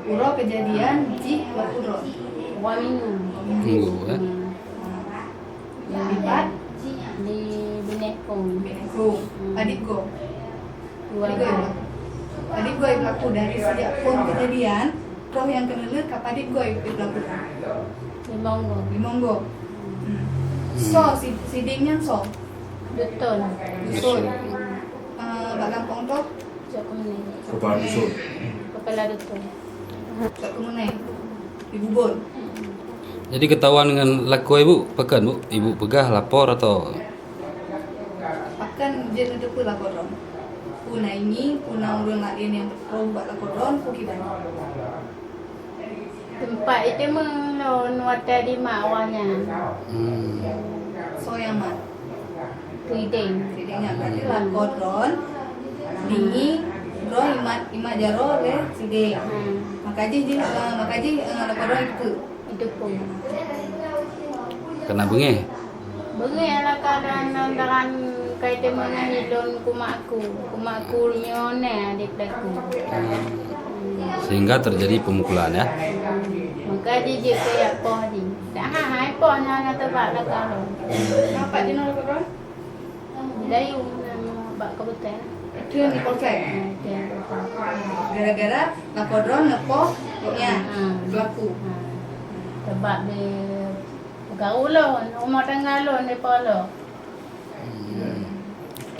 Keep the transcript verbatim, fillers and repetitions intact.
Uroe keujadian jih laku droe. Dua minggu. Minggu, eh? Hmm. Di pat? Di Bineh Kong. Bineh Kong. Hmm. Padit goe? Dua. Padit goe? Padit goe laku dari sejak phon keujadian, troh nyang keuneulheueh ka padit goe laku? Limong goe. Limong goe. Hmm. Soe si-, sideng nyan soe? Dusun. Dusun. Eh, bak gampông toh? Cok Keumene. Kepala dusun. Kepala dusun. Cok Keumene. Di Bubon. Jadi, keutahuan ngon lakoe ibu pakon, Bu? Ibu peugah lapor atau? Pakon jeuet neuteupeue lakoe droen? Peue na inyi, peue na ureueng laén nyang troh bak lakoe droen, peue kiban? Teumpat iteumeung lôn watèe dimak awaknyan. Hmm. Soe nyang mat? Sideng. Sideng nyan berarti lakoe droen. Dingi droe imat, imat jaroe lé sideng. Hmm. Maka jih, jih, eh, maka jih, eh, lakoe droen itu. Itu pun. Kena beungéh. Beungéh lah keadaan nyan, dalam kaitan meungahi lôn kumak aku. Kumak aku nyoe nè adik pelaku. Sehingga terjadi pemukulan, ya? Maka jijik keu yak poh jih. Dah ha, hai poh nyan na teubak laka lôn. Nampak jinoe laka lôn? Dayu bak kabupaten. Itu yang di polsek? Ha, itu yang di polsek. Gara-gara lakoe droen neupoh gobnyan, ha, pelaku. Ha. Sebab di Peugah ulôn, rumah tangga lôn di Polo.